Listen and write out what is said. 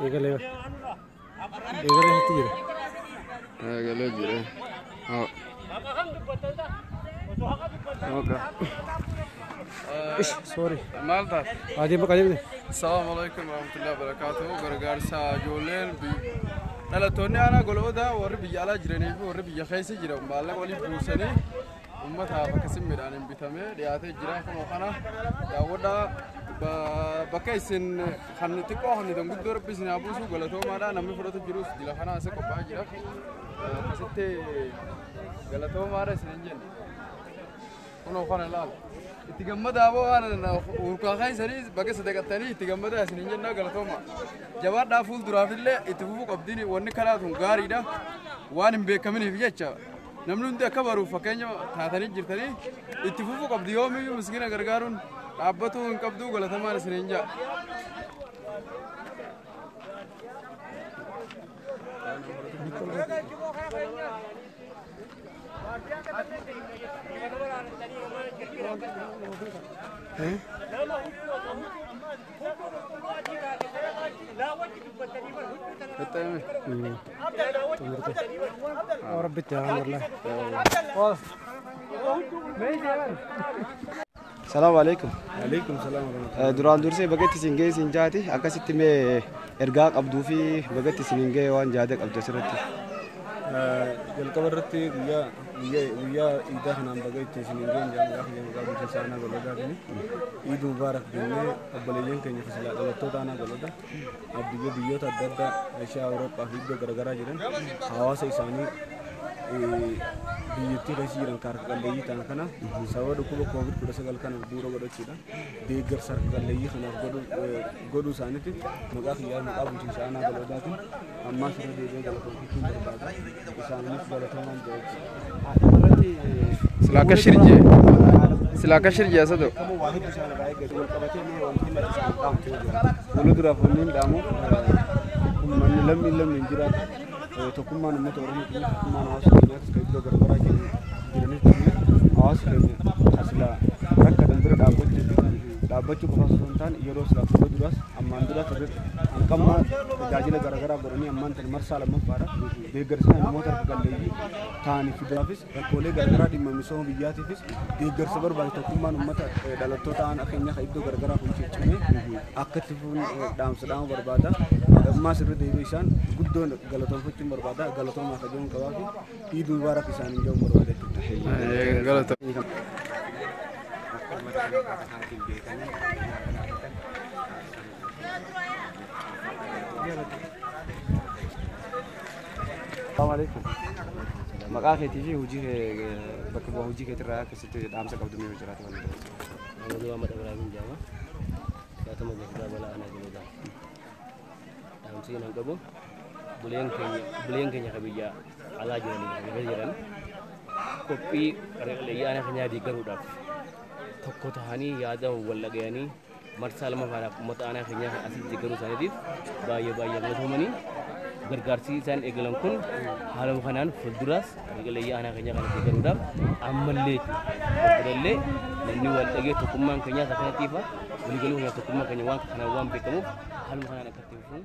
Eegalee eegalee itti jira. Eegalee jira. Okay. Ish, sorry. Maal taate? Adeem bakka adeemne. Assalamu alaikum warahmatullahi wabarakatuh. Gargaarsa ijoolleen dhalattoonni aanaa Goloodaa warri biyya alaa jiranii fi warri biyya keessa jiran maallaqa walii buusanii uummataaf akkasii midhaan bitamee dhiyaatee jira. Kunoo kana daawwadhaa, bakka isin kan xiqqoo kan guddoo rabbi isin haa buusu, galatoomaadha. Namni fudhatu jirus jila kana asii qophaa'aa jira. Akkasitti galatoomaadha isin hin jenne. Kunoo kana ilaala. Itti gammadaa boo waan urkaa keessanii bakka sadaqattanii itti gammadaa isin hin jennaa, galatooma. Jabaadhaa, fuulduraafillee itti fufuu qabdiin, wanni kanaa tun gaariidha. Waan hin beekaminiif jecha namni hundi akka baruuf fakkeenya taatanii jirtanii, itti fufuu qabdi, yoomiyyuu miskiina gargaaruun dhaabbatuu hin qabduu, galatamaan isin hin jaa. Rabbitti haa wallahi. Salaamu alaikum. Alaikum salaam wa rahmatullahi. Duraan dursee bagatti isin ga'e isin jaati, akkasitti mee ergaa qabduu fi bagatti isin hin ga'e waan jaada qabdu asirratti. Jalqaba irratti guyyaa guyyaa guyyaa iidaa kanaan baga itti isin hin ga'e jaan gaafa maqaa bulchiinsa aanaa Golodaatiin Iid Mubaarak jennee, obboleeyyan keenya fasilaa dhalattoota aanaa Golodaa biyya biyyoota adda addaa Eeshiyaa, Awurooppaa fi iddoo garaagaraa jiran hawaasa isaanii biyyattii keessa jiran kan harka qalleeyyii ta'an kana sababa dhukkuba Covid 19 kana bu'uura godhachuudhaan deeggarsa harka qalleeyyii kanaaf godhuu isaaniitti maqaa kiyyaa, maqaa bulchiinsa aanaa Golodaatiin ammaas irra deebi'ee galatoomfachuun barbaada. Isaaniif galatoomaan jira jechuudha. Sila akka shirjee. Sila akka shirjee asa ta'u. Waa hedduu isaan irraa eeggatu wal qabatee mee wanti himatti isaan dhaamtu yoo jiraate. Fuulduraaf wanni hin dhaamu, uummanni lammiin lammiin jiraatu, tokkummaan uummata Oromoo keenya, tokkummaan hawaasa keenyaatis kan iddoo garaagaraa jiranis ta'ee hawaasa keenya asilaa rakkatan bira dhaabbachuu qofa osoo hin taane, yeroo silaa fuula duraas ammaan duraas irratti hanqammaa tajaajila garaagaraa godhanii ammaan tana marsaa lammaffaadha. Deeggarsa namoota harka qalleeyyii ta'aniif fiduudhaafis, rakkoolee garaagaraa dhimma misooma biyyaatiifis deeggarsa barbaadu tokkummaan uummata dhalattoota aanaa keenyaa kan iddoo garaagaraa kun cimee akka itti fufuun dhaamsa dhaamu barbaada. Ammaas irra deebi'ee isaan guddoon galatoonfachuun barbaada. Galatoomaa akka jiruun qabaa fi Iid Mubaarak isaaniin jedhuun barbaada jechuudha. Galata. Salaamu alaikum. Maqaa keetii fi hojii kee, bakka bu'aa hojii keetirraa akkasitti dhaamsa qabdu mee yoo jiraate waan dabarsu. Amadou Ahmad Ibrahim jedhama. Gaatama gosoota balaa aanaa Goloodaa. Dhaamsi nan qabu, buleen keenya kan biyya alaa jiranii kan biyya jiran qophii qalleeyyii aanaa keenyaa deeggaruudhaaf tokko ta'anii yaada wal dhagayanii marsaa lammaffaadhaaf uummata aanaa keenyaa asii deeggaruu isaaniitiif baay'ee baay'ee galatoomanii, gargaarsi isaan eegalan kun haaluma kanaan fuulduraas qalleeyyii aanaa keenyaa kana deeggaruudhaaf ammallee fuuldurallee namni wal dhagee tokkummaan keenyaas akkanatti ifa waliigaluu keenya, tokkummaan keenya waan kanaan waan beekamuuf haaluma kanaan akka itti fufuun